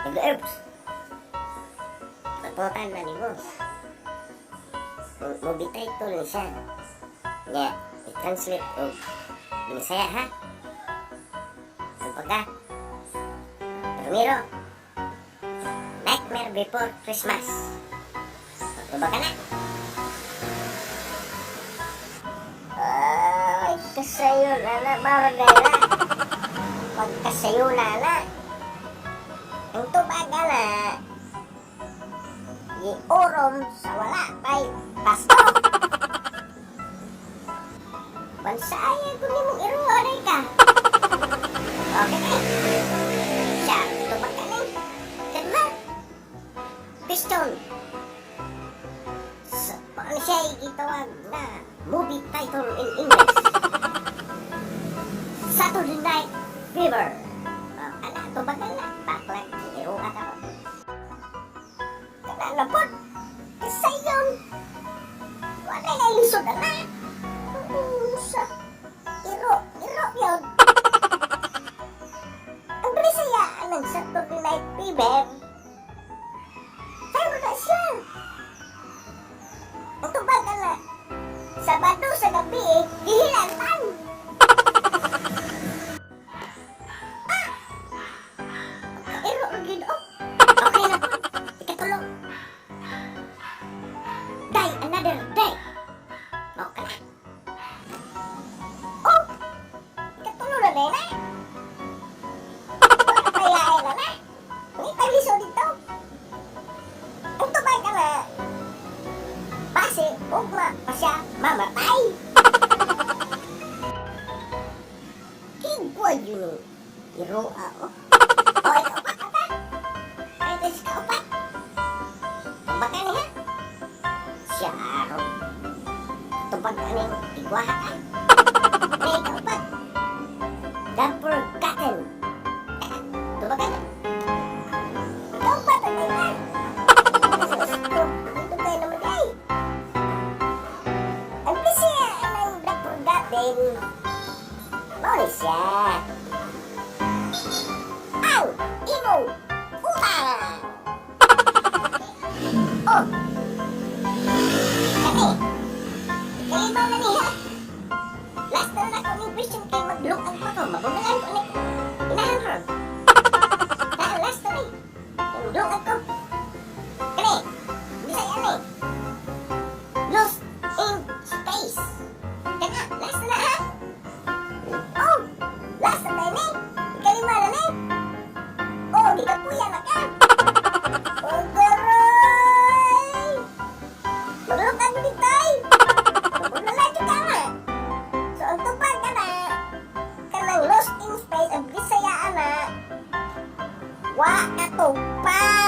Google Earth. Pagpuntan na nimo. Movie title ni siya. Nga, i-translate og Binisaya, ha? Ang pagka. Primero, Nightmare Before Christmas. Pagpaba ka na. Ay, kasayo na na, barangay na. Pagkasayo na na. Ang tubaga na, giurom sa wala pa'y pasto. Bansaya kung nimong iruha ka. Okay na. Siya, tubag ka na. Kadma. Question. Sa, paano siya gitawag na movie title in English? Saturday Night Fever. Oh, ala, tubag ka na. Bakla, iruha ka. Kana na po. Kasayon. Wala na lisod na. Sa iro, iro yun. Ang Bisaya ang Saturday Night Fever. Sayo na siya. Ang tubag na, Sabado sa gabi, eh, gihilantan. Ah! Iro, gid oh. Okay na po. Ikatulo. Die Another Day. Mao ka na. Oh! Ikatulo na din eh. Wala pa yaay na na. Hindi pa liso dito. Ang tubag ka na. Base, ugma pa siya mamatay. Kigwa yun ang iroa, oh. Oh, ikaupat ata. Ay, ito si kaupat. Baka niya. Siya ron. Tubag ka ning igwaha ka. Ay, ikaupat. The Forgotten. Eh, tubag ka. Ikaupat ang na. Diyos ko, dito kayo naman ay. Ang bisaya ng The Forgotten. Mao ni siya. Ang imong utang. Oh. Kani. Ikalima na niya. Last na lang ako ning question kay magluag pa ko. Mabunalan ko ni. Inahan ron. Ha, last na ni. Magluag ko. Kani. Bisaya ni. Lost in Space. Kana, last na ha. Oh, last na tayo ni. Ikalima na ni. Oh, di ka puya na ka. Oh, garay! Maglukad mo dito ay. Mabunala ka na. So, ang tupag ka na, kanang Lost in Space, ang Bisaya na, wa ka tupad.